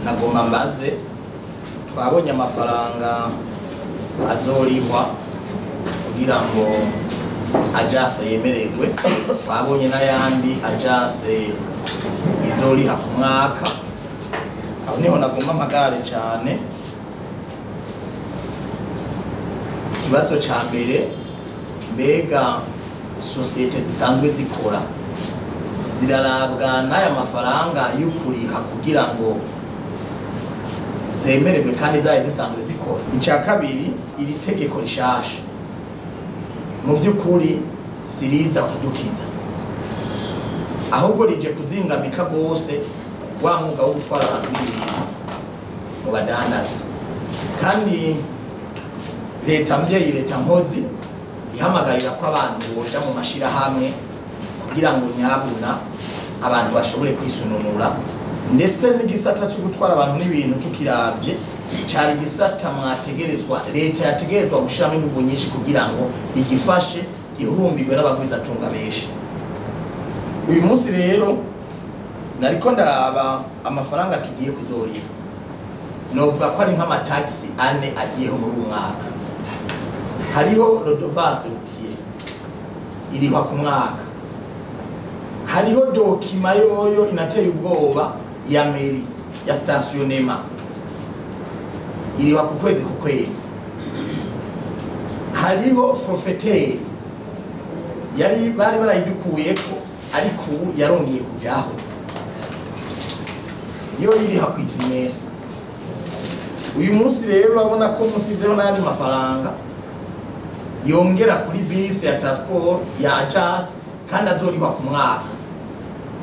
Nagomba mbaze, twabonye amafaranga azorihwa kugira ngo agence yemererwe, twabonye n'ayandi agence izoriha ku mwaka. Aho niho nagomba mpagarare cyane. Ikibazo ca mbere, mbega sosiyete zisanzwe zikora zirarabwa n'aya mafaranga y'ukuriha kugira ngo zemererwe kandi zaye zisanzwe zikora? Icya kabiri, iri tegeko rishasha mu by'ukuri siriza kudukiza, ahubwo rije kuzingamika rwose wa mwuga wo gutwara abantu n'ibintu mu badandaza. Kandi leta mvyeyi, leta nkozi, ihamagarira ko abantu boja mu mashirahamwe kugira ngo nyabuna abantu bashobore kwisununura. Ndetse n'igisata cyo gutwara abantu n'ibintu tukiravye cari igisata mwategerezwa, leta yategerezwa gushiramo inguvu nyinshi kugira ngo igifashe gihurumbirwe n'abagwizatunga benshi. Uyu munsi rero nariko ndaraba amafaranga tugiye kuzoriha, novuga ko ari nk'amataxi ane agiyeho muri uyu mwaka. Hariho redevance routier irihwa ku mwaka, hariho document yoyo inateye ubwoba ya mairie ya stationnement irihwa ku kwezi ku kwezi, hariho forfaitaire yari bari barayidukuyeko ariko ubu yarongeye kujaho, yo iriha ku trimestre. Uyu munsi rero urabona ko musizeho n'ayandi mafaranga yongera kuri bisi ya transport ya agence kandi azorihwa ku mwaka.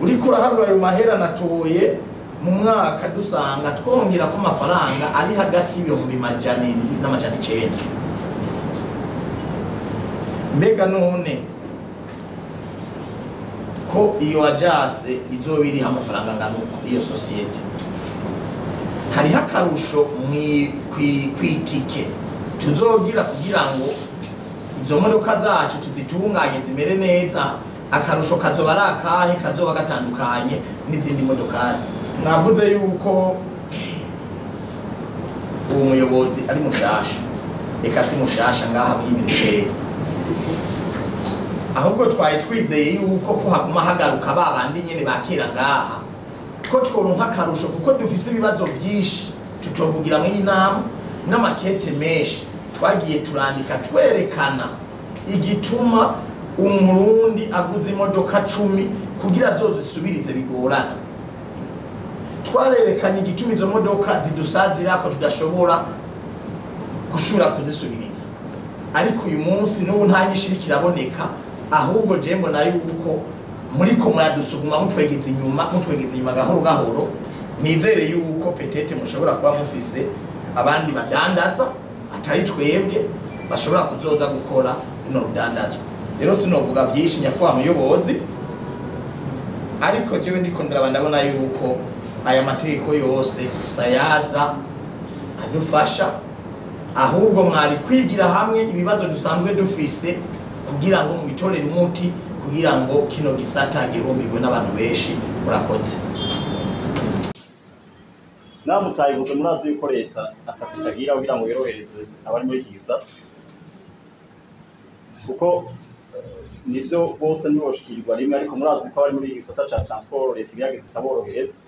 Uriko uraharura ayo mahera natoye mu mwaka, dusanga twongera ko amafaranga ari hagati y'700,000 n'900,000. Mbega none ko iyo agence izoba iriho amafaranga angana uko, iyo sosiyete hariho akarusho kw'itike tuzogira kugira ngo izo modoka zacu tuzitunganye zimere neza? Akarusho kazoba ari akahe kazoba gatandukanye n'izindi modokari? Mwavuze yuko uwo muyobozi ari mushasha. Reka, si mushasha ngaha muri minisiteri, ahubwo twari twizeye yuko ko haguma hagaruka ba bandi nyene bakera ngaha, ko tworonka akarusho, kuko dufise ibibazo byinshi tutovugira mu inama n'amakete menshi twagiye turandika twerekana igituma Umurundi aguze imodoka 10 kugira azozisubirize bigorana. Twarerekanye igituma izo modoka zidusazira ko tudashobora gushobora kuzisubiriza, ariko uyu munsi n'ubu nta nyinshi iriko iraboneka. Ahubwo je mbona yuko muriko muradusuguma, mutwegeza inyuma, mutwegeza inyuma gahoro gahoro. Nizere yuko peut-être mushobora kuba mufise abandi badandaza atari twebwe bashobora kuzoza gukora runo rudandazwa. Rero sinovuga byinshi, nyakubahwa muyobozi, ariko jewe ndiko ndaraba ndabona yuko aya mategeko yose sayaza adufasha, ahubwo mwari kwigira hamwe ibibazo dusanzwe dufise kugira ngo mubitorere umuti, kugira ngo kino gisata gihumbirwe n'abantu benshi. Murakoze. Namwe mutayivuze, murazi yuko leta atatu itagira kugira ngo yorohereze abari muri iki gisata, kuko nibyo bose ntiboshikirwa rimwe, ariko murazi ko abari muri iki gisata ca transport leta igerageza ikaborohereza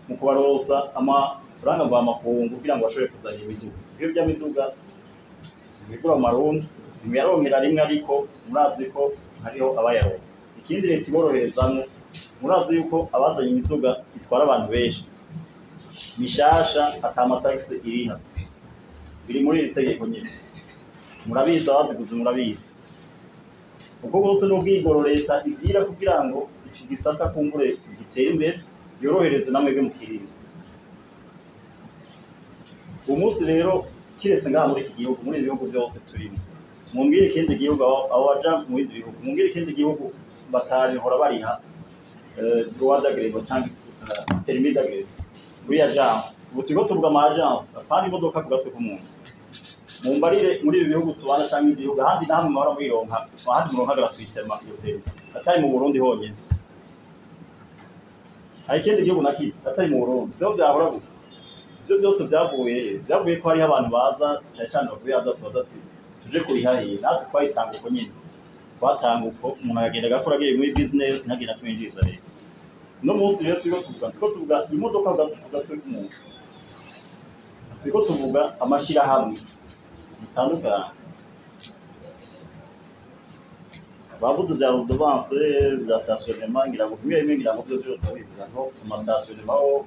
mu kubarosa amafaranga mvamakungu kugira ngo bashobore kuzana imiduga. Ivyo vy'amiduga bigura mu marundi ntimuyaronkera rimwe, ariko murazi ko hariho abayaronse. Ikindi leta iboroherezamwo, murazi yuko abazanye imiduga itwara abantu benshi mishasha ata matagisi iriha. Biri muri iri tegeko nyine, murabizi, abaziguze murabizi. Ubwo bwose n'ubwigoro leta igira kugira ngo iki gisata kumbure gitere imbere, yorohereze namwebwe mukirinda. Uwo munsi rero, kiretse ngaha muri iki gihugu, muri ibi bihugu byose turimo, mumbwire ikindi gihugu, abo baja mu bindi bihugu, mumbwire ikindi gihugu batarihora bariha droit d'agrément cyangwa permis d'agrément muri agence. Ubu turiko tuvuga ama agence, apana imodoka ku gatwe k'umuntu. Mumbarire muri ibi bihugu tubana cyangwa ibindi bihugu ahandi na hamwe muhora mwironka, ahandi muronka gratuitement iyo permis, atari mu Burundi honyine. Hari ikindi gihugu na kimwe atari mu Burundi? Siho byahora gusa. Ibyo byose byavuye ko hariho abantu baza cyane cyane bavuye hanze batubaza ati tuje kurihahiye, natwe twayitanga uko nyine twatanga uko umuntu akagenda agakora agiye muri business ntagenda atwinjiriza leta. Uno munsi rero turiko tuvuga imodoka ku gatwe k'umuntu, turiko tuvuga amashirahamwe bitandukanye. Bavuze bya redevance bya stationnement, ngira ngo bimwe bimwe ngira ngo byo byo turabivuga nko ku ma stationnement ho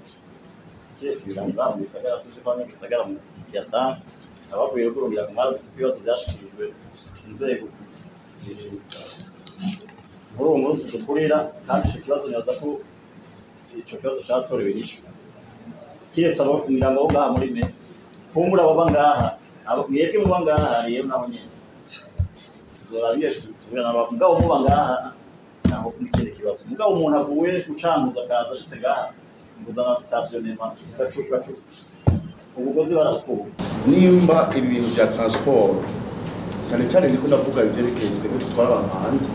keretse ibirango mu gisagara sinzi ko abanyagisagara mu yatanga abavuye ruguru ngira ngo mwaravuze ko ibibazo byashikirijwe inzego muri uwo munsi dukurira, kandi ico kibazo nibaza ko ico kibazo catorewe inyishu. Kiretse abo ngira ngo ngaha muri me kumbura baba ngaha, abo mwebwe muba ngaha rero naho nyene tuzorabye tubura nabo, mugabo muba ngaha naho n'ikindi kibazo. Mugabo umuntu avuye gucanguza akaza ashitse ngaha nguzana stationnement gacu ubugozi barakura. Nimba ibi bintu bya transport cyane cyane ndiko ndavuga ibyerekeye twebwe dutwara abantu hanze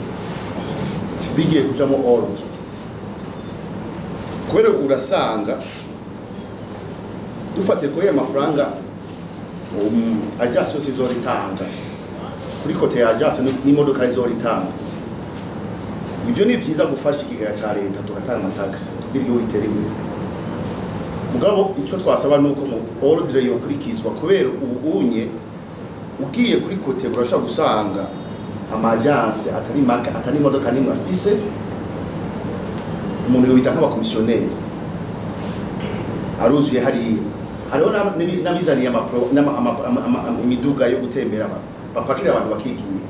bigiye kujamo ordre, kubera urasanga dufatiye kuri aya mafaranga agence yose izoritanga kuri kote ya agence n'imodoka izoritanga. Ivyo ni vyiza gufasha ikigega ca leta tugatanga amataxi kugira igihugu gitere imbere. Mugabo ico twasaba nuko mu ordre yokurikizwa, kubera ubu unye ugiye kuri kote urashobora gusanga ama agence atari make atari imodoka nimwe afise, umuntu yobita nk'abakomisiyoneri aruzuye hariya. Hariho n'abizaniye imiduga yo gutembera bapakira abantu bakigiye.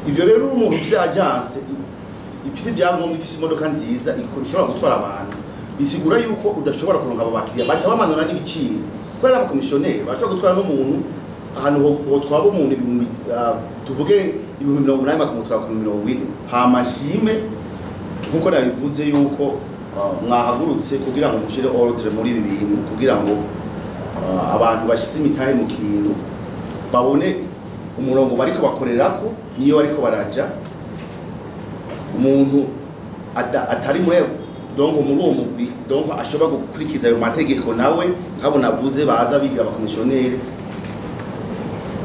Ivyo rero umuntu ufise agence ifise ibyangombwa ifise imodoka nziza ishobora gutwara abantu, bisigura yuko udashobora kuronka abo bakiriya baca bamanura n'ibiciro, kubera abakomisiyoneri bashobora gutwara n'umuntu ahantu hotwaba umuntu ibihumbi tuvuge 80,000 bakamutwara ku 40. Hama shime nkuko nabivuze yuko mwahagurutse kugira ngo mushire ordre muri ibi bintu, kugira ngo abantu bashize imitahe mu kintu babone umurongo bariko bakorerako niyo bariko baraja. Umuntu atari muri donc muri uwo mugwi donc ashobora gukurikiza ayo mategeko nawe nkabona avuze baza biga abakomisiyoneri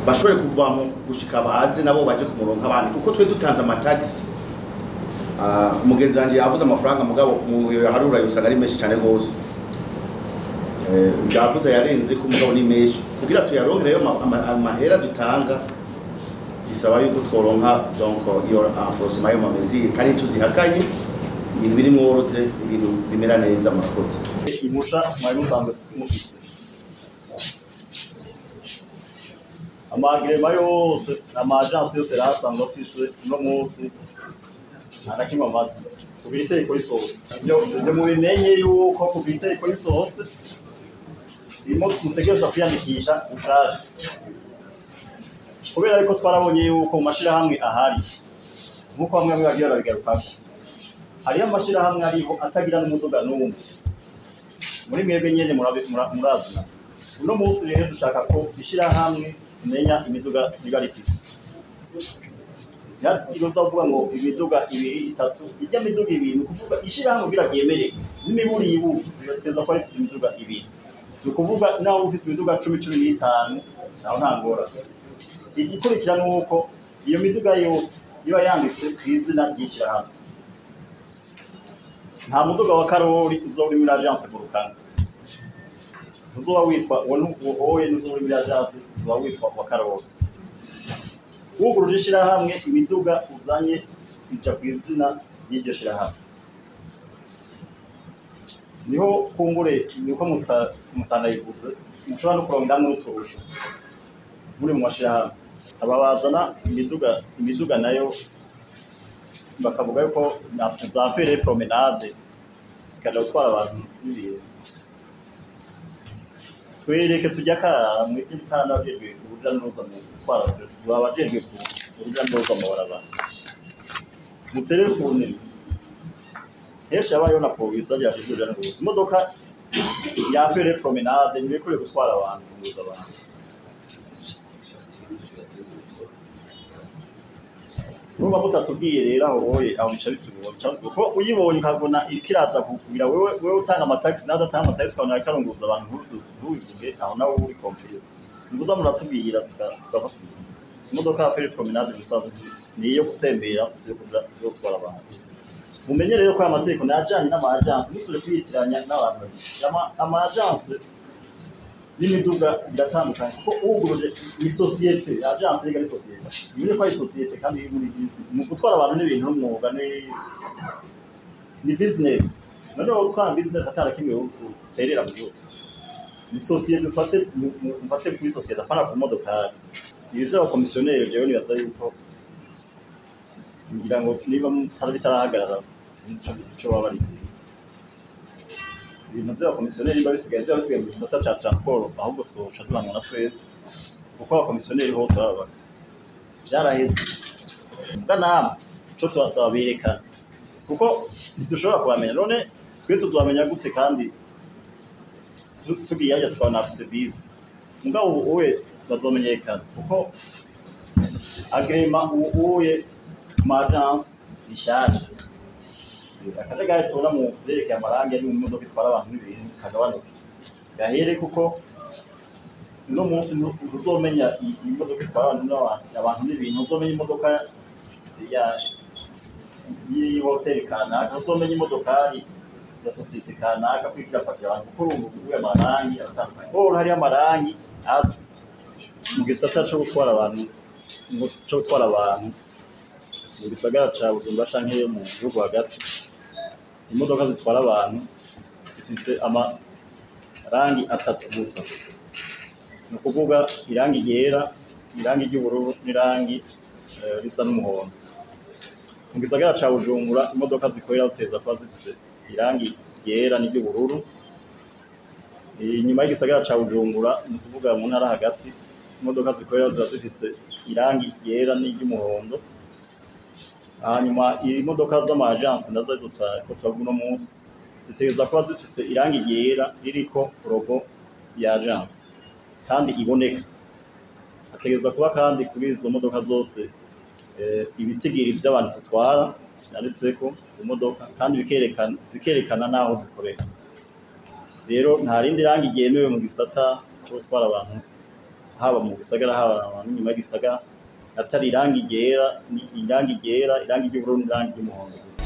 bashobore kuvamo gushika baze nabo baje ku murongo abandi, kuko twe dutanze amataxi. Umugenzi wanje yavuze amafaranga, mugabo umuntu yaharura yosanga ari menshi cyane gose. Yavuze yarenze ko mugabo ni menshi, kugira tuyaronke rero amahera dutanga bisaba yuko tworonka donc iyo enforcement yo mamezire kandi tuzihakanye ibintu biri mu ordre, ibintu bimera neza. Murakoze. Imusha mwari musanzwe mufise amagrema yose ama agence yose rasanzwe afise no munsi nta kimwe amaze kuva itegeko risohotse. Ibyo mubimenye yuko kuva itegeko risohotse imodoka mutegereza kwiyandikisha ushaje, kubera yuko twarabonye yuko mu mashirahamwe ahari nkuko bamwe bamwe bagiye barabigarukako, hariyo amashirahamwe ariho atagira n'umuduga n'umwe muri mwebwe nyene murazina. Uno munsi rero dushaka ko ishirahamwe tumenya imiduga iba rifise. Yatiroza kuvuga ngo imiduga ibiri itatu ijya miduga ibiri, ni ukuvuga ishirahamwe kugira ryemererwe n'imiburi ibu birateza ko rifise imiduga ibiri, ni ukuvuga nawe ufise imiduga 10 15 naho nta ngorane. Igikurikira ni uko iyo miduga yose iba yanditse ku izina ry'ishirahamwe. Nta muduga wa Karori uzoba uri muri agence Volcano uzoba witwa wowe n'uzoba uri muri agence uzoba witwa wa Karori. Wuguruje ishirahamwe imiduga uzanye ija ku izina ry'iryo shirahamwe. Niho kungure niko mutanayivuze mushobora no kuronderamwo n'uturusho muri mu mashirahamwe. Aba bazana imiduga nayo bakavuga yuko za fere promenade zikaja gutwara abantu n'ibintu. Twereke tujya kara mwebwe kandi abajejwe uruja n'uruza mu gutwara abajejwe uruja n'uruza mu barabara mutelefone henshi habayeho na polisi yajejwe uruja n'uruza. Imodoka ya fere promenade ntibikwiye gutwara abantu kunguza abantu. Urumva mutatubwiye rero aho wowe aho bica bitugora, bica bitugora kuko uyibonye ukabona iriko iraza kukugira wewe utanga amataxi nawe udatanga amataxi, ukabona ariko arunguruza abantu, ntubivuge, aho nawe uba uri confused. Muza muratubwira tugafata imodoka ya Ferry Promenade. Gusaza ni iyo gutembera, si iyo kuja, si iyo gutwara abantu. Mumenye rero ko aya mategeko najanye n'ama agence, ntusubire kwiyitiranya n'abantu babiri. Ama agence n'imiduga biratandukanye, kuko uguruje ni société, agence rega ni société. Niyo ko ari société kandi iri muri business mu gutwara abantu n'ibintu, n'umwuga, ni business. Noneho gutwara business atara kimwe uterera mu gihugu, ni société. Ufate kuri société, apana ku modokari. Ibi vy'abakomisiyoneri jewe nibaza yuko ngira ngo niba bitarahagarara, sinzi ico baba bari. Ibintu by'abakomisiyoneri niba bisigaye, byaba bisigaye mu gisata ca transport, ahubwo twoca duhanwa na twebwe, kuko abakomisiyoneri hose baba vyaraheze. Mbwa namwe ico tubasaba, berekana, kuko ntidushobora kubamenya. None twe tuzobamenya gute kandi tugiye hajya tukabona afise bisi? Mugabo ubu uwe bazomenyekana, kuko agrément ubu uye mu agence rishasha, akajagari tubona mu vyerekeye amarangi ari mu modoka itwara abantu n'ibintu kagabanuke, gahere, kuko uno munsi ntuzomenya imodoka itwara abantu abantu n'ibintu, ntuzomenya imodoka ya y'ihoteli kanaka, ntuzomenya imodokari ya société kanaka kwiko irapakira abantu, kuko urumva ubu amarangi aratandukanye. Kuko hariho amarangi azwi mu gisata co gutwara abantu, co gutwara abantu mu gisagara ca Bujumbura canke yo mu gihugu hagati. Imodoka zitwara abantu zifise amarangi atatu gusa, ni ukuvuga irangi ryera, irangi ry'ubururu n'irangi risa n'umuhondo. Mu gisagara ca Bujumbura, imodoka zikorera ziteza kuba zifise irangi ryera n'iry'ubururu. Inyuma y'igisagara ca Bujumbura, ni ukuvuga mu ntara hagati, imodoka zikorera ziba zifise irangi ryera n'iry'umuhondo. Hanyuma imodoka z'ama agence nazo, arizo ko turavuga uno munsi, zitegerezwa kuba zifise irangi ryera ririko logo ya agence kandi iboneka. Hategerezwa kuba kandi kuri izo modoka zose ibitigiri vy'abantu zitwara vyanditseko ku modoka, kandi bikerekana, zikerekana n'aho zikorera. Rero nta rindi rangi ryemewe mu gisata cyo gutwara abantu, haba mu gisagara, haba n'inyuma y'igisagara, atari irangi ryera, ni irangi ryera, irangi ry'ubururu n'irangi ry'umuhondo gusa.